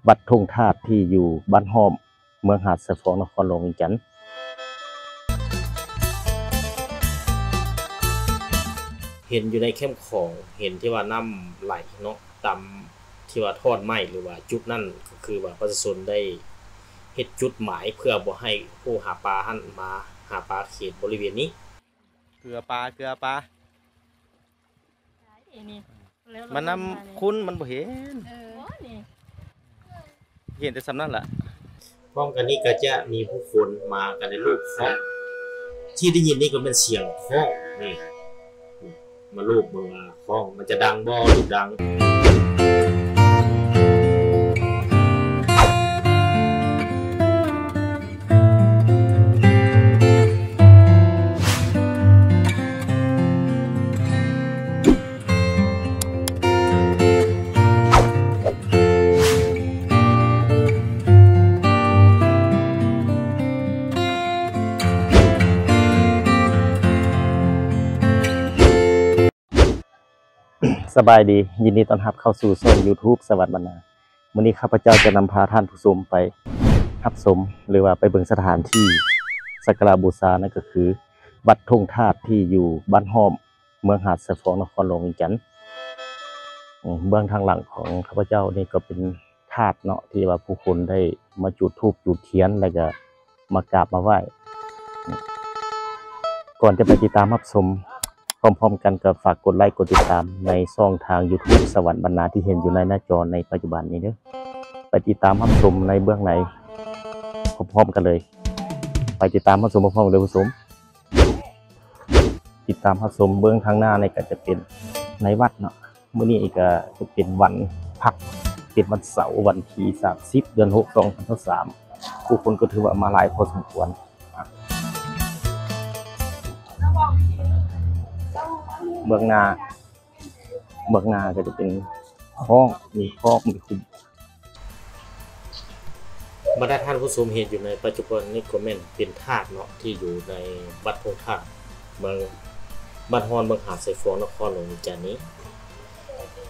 ວັດທົ່ງທາດທີ່ຢູ່ບ້ານຫ້ອມ ເມືອງຫາດຊາຍຟອງ ນະຄອນຫຼວງວຽງຈັນ. ເຫັນຢູ່ໃນແຄມຂອງ ເຫັນທີ່ວ່ານ້ຳໄຫຼເນາະ ຕາມທີ່ວ່າທ່ອນໄມ້ ຫຼືວ່າຈຸດນັ້ນ ກໍຄືວ່າປະຊາຊົນໄດ້ເຮັດຈຸດໝາຍ ເພື່ອບໍ່ໃຫ້ຜູ້ຫາປາຫັ້ນມາຫາປາເຂດບໍລິເວນນີ້. ເກືອປາ ເກືອປາ ນີ້ ມັນນ້ຳຂຸ້ນ ມັນບໍ່ເຫັນ ເອີ ນີ້ ເຫັນແຕ່ສ່ຳນັ້ນລະ. ພ້ອມກັນນີ້ກໍຈະມີຜູ້ຄົນມາກັນໃນຮູບຂອງ ທີ່ໄດ້ຍິນນີ້ກໍແມ່ນສຽງຂອງນີ້ ມາລູບເບິ່ງວ່າຂອງມັນຈະດັງບໍ່ ຫຼືບໍ່ດັງ. ສະບາຍດີ ຍິນດີຕ້ອນຮັບເຂົ້າສູ່ຊ່ອງ YouTube ສະຫວັດບັນນາ. ມື້ນີ້ຂ້າພະເຈົ້າຈະນຳພາທ່ານຜູ້ຊົມໄປຮັບຊົມ ຫຼືວ່າໄປເບິ່ງສະຖານທີ່ສັກກາລະບູຊາ ນັ້ນກໍຄືວັດທົ່ງທາດທີ່ຢູ່ບ້ານຫ້ອມ ເມືອງຫາດຊາຍຟອງ ນະຄອນຫຼວງວຽງຈັນ. ເບື້ອງທາງຫຼັງຂອງຂ້າພະເຈົ້ານີ້ກໍເປັນທາດເນາະ ທີ່ວ່າຜູ້ຄົນໄດ້ມາຈູດທູບຈູດທຽນ ແລ້ວກໍ ມາກາບມາໄຫວ້. ກ່ອນຈະໄປຕິດຕາມຮັບຊົມພ້ອມໆກັນ ກໍຝາກກົດໄລ້ກົດຕິດຕາມໃນຊ່ອງທາງ YouTube ສະຫວັດບັນນາ ທີ່ເຫັນຢູ່ໃນໜ້າຈໍໃນປັດຈຸບັນນີ້ເດີ້. ໄປຕິດຕາມຮັບຊົມໃນເບື້ອງໃນພ້ອມໆກັນເລີຍ. ໄປຕິດຕາມຮັບຊົມພ້ອມໆກັນເລີຍຜູ້ຊົມ. ຕິດຕາມຮັບຊົມເບື້ອງທາງໜ້ານີ້ກໍຈະເປັນໃນວັດເນາະ. ມື້ນີ້ກໍຈະເປັນວັນພັກ ເປັນວັນເສົາ ວັນທີສາມສິບ ເດືອນຫົກ ສອງພັນຊາວສາມ ຜູ້ຄົນກໍຖືວ່າມາຫຼາຍພໍສົມຄວນ. ເບື້ອງໜ້າ ເບື້ອງໜ້າກໍຈະເປັນຄອກ ມີຄອກ ມີຄຸມ. ບັນດາທ່ານຜູ້ຊົມເຫັນຢູ່ໃນປັດຈຸບັນນີ້ກໍແມ່ນເປັນທາດເນາະ ທີ່ຢູ່ໃນວັດທົ່ງທາດ ເມືອງ ບ້ານຮອນ ເມືອງຫາດຊາຍຟອງ ນະຄອນຫຼວງວຽງຈັນນີ້.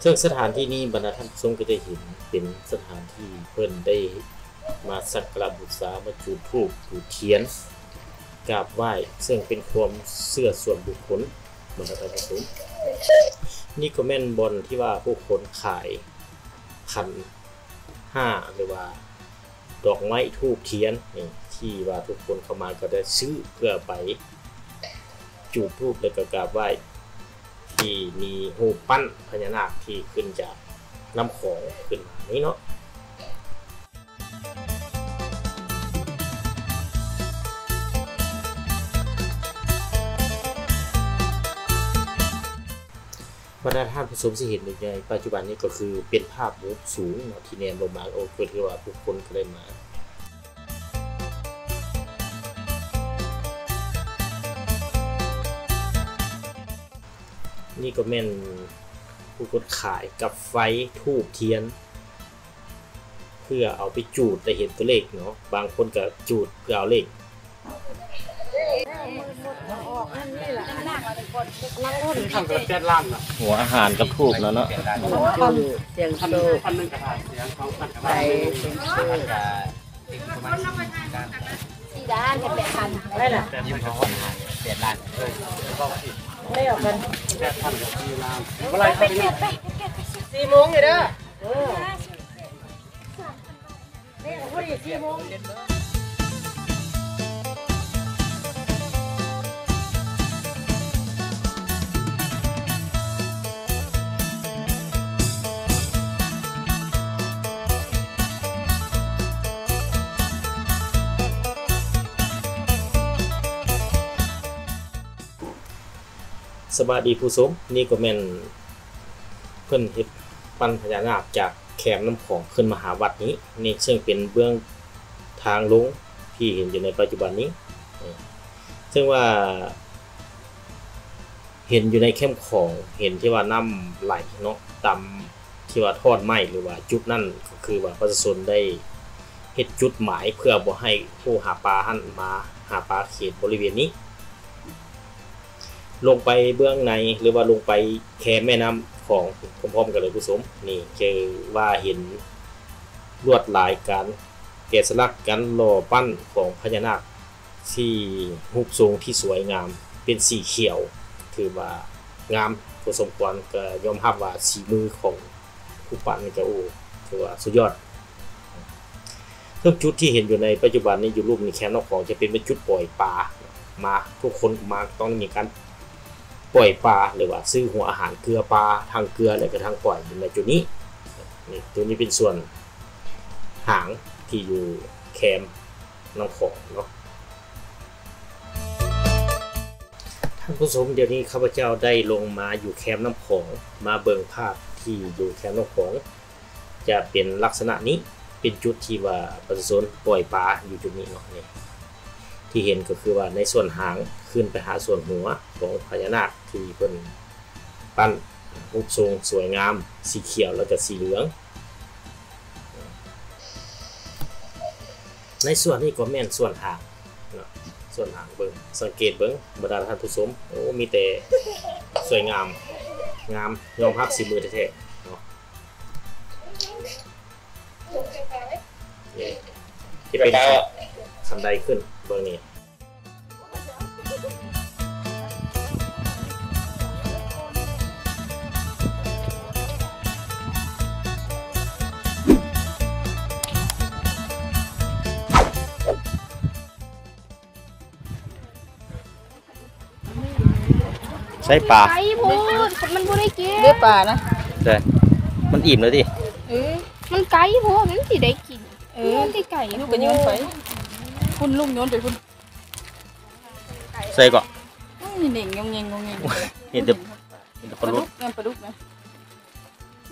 ເຊິ່ງສະຖານທີ່ນີ້ບັນດາທ່ານຜູ້ຊົມກໍຈະເຫັນເປັນສະຖານທີ່ເພິ່ນໄດ້ມາສັກກາລະບູຊາ ມາຈູດທູບຈູດທຽນກາບໄຫວ້ ເຊິ່ງເປັນຄວາມເຊື່ອສ່ວນບຸກຄົນ ບັນດາທ່ານຜູ້ຊົມ. ນີ້ກໍແມ່ນບ່ອນທີ່ວ່າຜູ້ຄົນຂາຍຂັນ ຫ້າ ຫຼືວ່າດອກໄມ້ທູບທຽນນີ້ ທີ່ວ່າທຸກຄົນເຂົ້າມາກໍໄດ້ຊື້ເພື່ອໄປຈູດທູບ ແລ້ວກໍກາບໄຫວ້ ທີ່ມີຮູບປັ້ນພະຍານາກທີ່ຂຶ້ນຈາກນ້ຳຂອງຂຶ້ນມານີ້ເນາະ. ບັນດາທ່ານຜູ້ຊົມຊິເຫັນຢູ່ໃນປັດຈຸບັນນີ້ກໍຄືເປັນພາບມຸມສູງເນາະ ທີ່ແນມລົງມາ ໂອ ກໍຖືວ່າຜູ້ຄົນກໍໄດ້ມາ. ນີ້ກໍແມ່ນຜູ້ຄົນຂາຍກັບໄຟ ທູບທຽນ ເພື່ອເອົາໄປຈູດ ໄດ້ເຫັນຕົວເລກເນາະ. ບາງຄົນກໍຈູດເພື່ອເອົາເລກ. ຫົວອາຫານກັບທູບເນາະ ເນາະ. ສຽງໂຊກ ໄປ ສີ່ດ້ານ ແປດພັນ ໄດ້ລະ ແປດລ້ານ ແລ້ວກັນ ແປດພັນ ສີ່ລ້ານ ໄປ ໄປ ໄປ ໄປ ສີ່ໂມງນີ້ເດີ້. ເອີ ນີ້ກໍພໍດີສີ່ໂມງ. ສະບາຍດີຜູ້ຊົມ, ນີ້ກໍແມ່ນເພິ່ນເຮັດປັ້ນພະຍານາກຈາກແຄມນ້ຳຂອງຂຶ້ນມາຫາວັດນີ້, ນີ້ເຊິ່ງເປັນເບື້ອງທາງລົງທີ່ເຫັນຢູ່ໃນປັດຈຸບັນນີ້, ເຊິ່ງວ່າເຫັນຢູ່ໃນແຄມຂອງ, ເຫັນທີ່ວ່ານ້ຳໄຫຼເນາະ, ຕາມ ທີ່ວ່າທ່ອນໄມ້ ຫຼືວ່າຈຸດນັ້ນ ກໍຄືວ່າປະຊາຊົນໄດ້ເຮັດຈຸດໝາຍເພື່ອບໍ່ໃຫ້ຜູ້ຫາປາຫັ້ນມາຫາປາເຂດບໍລິເວນນີ້. ລົງໄປເບື້ອງໃນ ຫຼືວ່າລົງໄປແຄມແມ່ນ້ຳຂອງພ້ອມໆກັນເລີຍຜູ້ຊົມ. ນີ້ຄືວ່າເຫັນ ລວດລາຍການແກະສະຫຼັກ ການຫຼໍ່ປັ້ນຂອງພະຍານາກ ທີ່ຮູບຊົງທີ່ສວຍງາມ ເປັນສີຂຽວ ຖືວ່າງາມພໍສົມຄວນ. ກໍຍອມຮັບວ່າສີມືຂອງຜູ້ປັ້ນນີ້ກໍ ໂອ້ ຖືວ່າສຸດຍອດ. ເຊິ່ງຈຸດທີ່ເຫັນຢູ່ໃນປັດຈຸບັນນີ້ ຢູ່ລຸ່ມນີ້ ແຄມນ້ຳຂອງ ຈະເປັນ ເປັນຈຸດປ່ອຍປາມາ. ທຸກຄົນມາຕ້ອງໄດ້ມີການປ່ອຍປາ ຫຼືວ່າຊື້ຫົວອາຫານເກືອປາ ທັງເກືອ ແລະກະທັງປ່ອຍ ຢູ່ໃນຈຸດນີ້. ນີ້ ໂຕນີ້ເປັນສ່ວນຫາງທີ່ຢູ່ແຄມນ້ຳຂອງເນາະ. ທ່ານຜູ້ຊົມ, ດຽວນີ້ຂ້າພະເຈົ້າໄດ້ລົງມາຢູ່ແຄມນ້ຳຂອງ, ມາເບິ່ງພາບທີ່ຢູ່ແຄມນ້ຳຂອງ ຈະເປັນລັກສະນະນີ້, ເປັນຈຸດທີ່ວ່າປະຊາຊົນປ່ອຍປາຢູ່ຈຸດນີ້ເນາະ. ນີ້ ທີ່ເຫັນກໍຄືວ່າໃນສ່ວນຫາງຂຶ້ນໄປຫາສ່ວນຫົວຂອງພະຍານາກທີ່ເພິ່ນ ປັ້ນຮູບຊົງສວຍງາມ ສີຂຽວ ແລ້ວກໍສີເຫຼືອງ. ໃນສ່ວນນີ້ກໍແມ່ນສ່ວນຫາງເນາະ, ສ່ວນຫາງເບິ່ງ ສັງເກດເບິ່ງ ບັນດາທ່ານຜູ້ຊົມ, ໂອ້ ມີແຕ່ສວຍງາມ, ງາມ ຍອມຮັບສີມືແທ້ໆເນາະ. ນີ້ ຈະເປັນ ເປັນ ຄັນໄດຂຶ້ນ ເບິ່ງນີ້. ໃສ່ປາ ໄກໂພດ ມັນບໍ່ໄດ້ກິນ ເລືອດປານະ. ໃຊ່ ມັນອີ່ມແລ້ວຕິ. ເອີ ມັນໄກໂພດ ມັນຊິໄດ້ກິນ. ເອີ ມັນຊິໄກ ລູກກໍໂຍນໄປພຸ້ນ ລູກໂຍນໄປພຸ້ນ. ໃສ່ເກາະ ນີ້ເໜັງຍົງເຫງັງຍົງເຫງັງ. ເຫັນແຕ່ ເຫັນແຕ່ປາດຸກ ປາດຸກນະ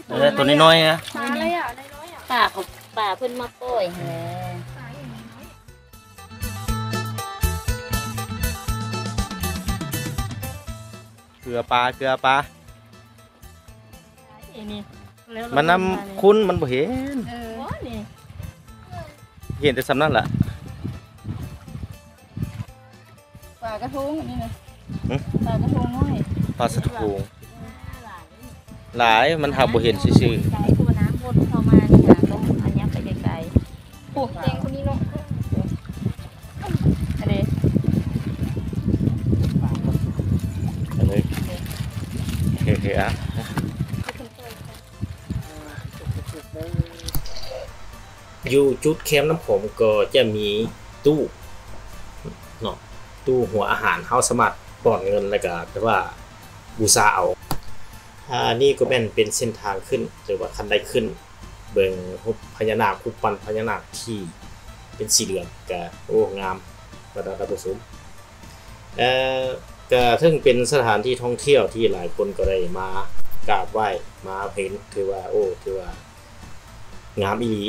ເອີ ໂຕນ້ອຍໆນະ ປາໄລອະ ນ້ອຍໆອະ ປາເຂົາ ປາເພິ່ນມາປ່ອຍຫັ້ນແຫຼະ. ເກືອປາ ເກືອປາ ນີ້ ມານຳຄຸນ ມັນບໍ່ເຫັນ. ເອີ ນີ້ ເຫັນແຕ່ສ່ຳນັ້ນລະ. ປາກະໂທງອັນນີ້ນະ. ຫຶ? ປາກະໂທງນ້ອຍ ປາສະໂທງ ເອີ ຫຼາຍ ມັນຫາກບໍ່ເຫັນຊື່ໆ. ໄກ ຄືວ່ານ້ຳວົນເຂົ້າມານີ້ຫາ ຕ້ອງອັນຫຍັບໄປໄກໆ. ໂອ້ ແດງຄົນນີ້ເນາະ ອັນນີ້ ອັນນີ້ ເຮີ້ຍໆ ອະ. ຢູ່ຈຸດແຄມນ້ຳຂອງກໍຈະມີຕູ້ເນາະ, ຕູ້ຫົວອາຫານ ເຮົາສາມາດປ່ອນເງິນ ແລ້ວກະ ແຕ່ວ່າ ບູຊາເອົາ. ອາ ນີ້ກໍແມ່ນເປັນເສັ້ນທາງຂຶ້ນ ຫຼືວ່າຄັນໄດຂຶ້ນ ເບິ່ງຮູບພະຍານາກ, ຮູບປັ້ນພະຍານາກທີ່ເປັນສີເຫຼືອງ ກະ ໂອ້ ງາມ ບັນດາທ່ານຜູ້ຊົມ. ເອີ ກະເຖິງເປັນສະຖານທີ່ທ່ອງທ່ຽວທີ່ຫຼາຍຄົນກໍໄດ້ມາກາບໄຫວ້ ມາເຫັນ ຖືວ່າ ໂອ້ ຖືວ່າງາມອີ່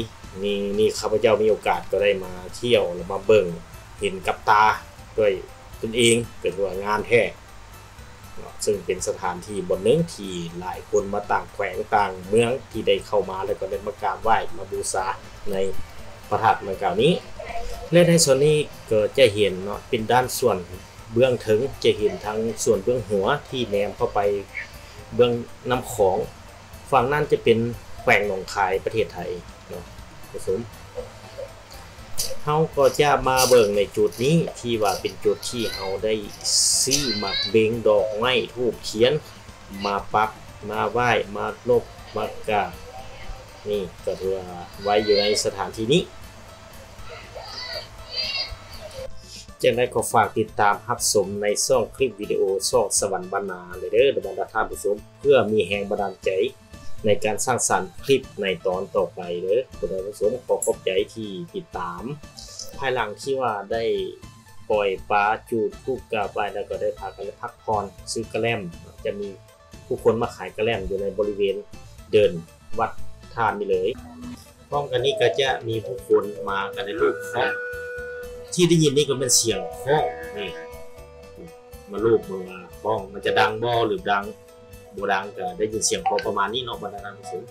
ຫຼີ. ນີ້ ນີ້ຂ້າພະເຈົ້າມີໂອກາດກໍໄດ້ມາທ່ຽວ ແລະ ມາເບິ່ງເຫັນກັບຕາດ້ວຍຕົນເອງ ກໍຖືວ່າງາມແທ້ເນາະ, ເຊິ່ງເປັນສະຖານທີ່ບ່ອນໜຶ່ງທີ່ຫຼາຍຄົນມາຕ່າງແຂວງຕ່າງເມືອງທີ່ໄດ້ເຂົ້າມາ ແລ້ວກໍໄດ້ມາກາບໄຫວ້ ມາບູຊາໃນພະທາດດັ່ງກ່າວນີ້. ແລະ ໃນສ່ວນນີ້ກໍຈະເຫັນເນາະ ເປັນດ້ານສ່ວນ ເບື້ອງເທິງຈະເຫັນທາງສ່ວນເບື້ອງຫົວທີ່ແນມເຂົ້າໄປເບື້ອງນ້ຳຂອງ, ຝັ່ງນັ້ນຈະເປັນແຂວງໜອງຄາຍ ປະເທດໄທເນາະທ່ານຜູ້ຊົມ. ເຮົາກໍຈະມາເບິ່ງໃນຈຸດນີ້ ທີ່ວ່າເປັນຈຸດທີ່ເຮົາໄດ້ຊື້ໝາກເບັງ ດອກໄມ້ ທູບທຽນ ມາປັກ ມາໄຫວ້ ມາລົບ ມາກາບ. ນີ້ກໍຖືວ່າໄວ້ຢູ່ໃນສະຖານທີ່ນີ້. ຈັ່ງໃດກໍຝາກຕິດຕາມຮັບຊົມໃນຊ່ອງຄລິບວິດີໂອຊ່ອງສະຫວັນບ້ານນາເລີຍເດີ ບັນດາທ່ານຜູ້ຊົມ, ເພື່ອມີແຮງບັນດານໃຈໃນການສ້າງສັນຄລິບໃນຕອນຕໍ່ໄປເດີ ບັນດາທ່ານຜູ້ຊົມ. ຂໍຂອບໃຈທີ່ຕິດຕາມ. ພາຍຫຼັງທີ່ວ່າໄດ້ປ່ອຍປາ ຈູດທູບກາບໄຫວ້ ແລ້ວກໍໄດ້ພາກັນໄດ້ພັກຜ່ອນ ຊື້ກະແລັມ, ຈະມີ ຜູ້ຄົນມາຂາຍກະແລັມຢູ່ໃນບໍລິເວນເດີ່ນວັດທ່ານີ້ເລີຍ. ພ້ອມກັນນີ້ກໍຈະມີຜູ້ຄົນມາກັນໄດ້ລູບຄ້ອງ, ທີ່ໄດ້ຍິນນີ້ກໍແມ່ນສຽງຄ້ອງນີ້, ມາລູບເບິ່ງວ່າຄ້ອງມັນຈະດັງບໍ່ ຫຼືດັງບໍ່ດັງ, ກໍໄດ້ຍິນສຽງເຄາະປະມານນີ້ເນາະ ບັນດາທ່ານຜູ້ຊົມ.